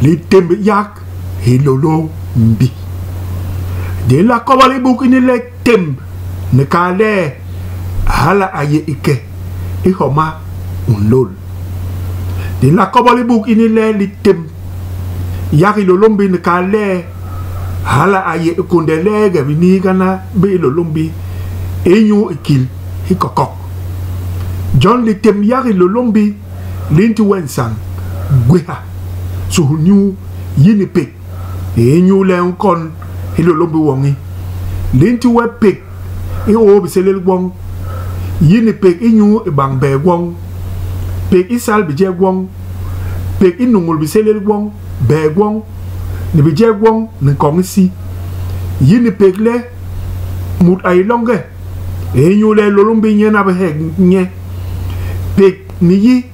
Litémb yak Hilôlômbi. Di nla kobol i buk ini le témb ni kal le hala a yé i ke i homa u nlôl. Di nla kobol i buk ini le litémb yak Hilôlômbi ni kal le hala a yé i kunde leege biniigana bi Hilôlômbi inyu i kil hikokok. Jon litémb yak Hilôlômbi li nti we nsañ, gwéha, suhulnyuu, yi ni pék. Inyule u nkon Hilôlômbi woñi, li nti we pék i ôô bisélél gwoñ, yi ni pék inyu i bañ bee gwoñ, pék i sal bijek gwoñ, pék i nuñul bisélél gwoñ, bee gwoñ, ni bijek gwoñ ni nkoñ isi. Yi ni pék le, mut a yi loñge, inyule Hilôlômbi nyen a bi heg nye. Pék ni yi,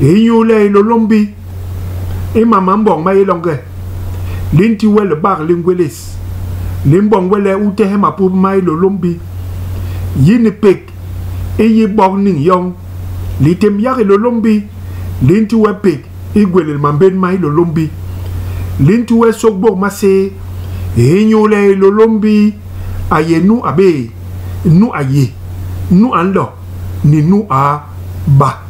inyule Hilôlômbi i mam ma mboñ ma yé loñge, li nti we libak li ngwélés, li mboñ we le u tehe mapubi ma Hilôlômbi. Yi ni pék i yi bok niñ yoñ. Litémb yak Hilôlômbi li nti we pék i gwélél mambén ma Hilôlômbi. Li nti we sôkbôk maséé inyule Hilôlômbi a yé nu a bé, nu a yé, nu a nlo ni nu a ba.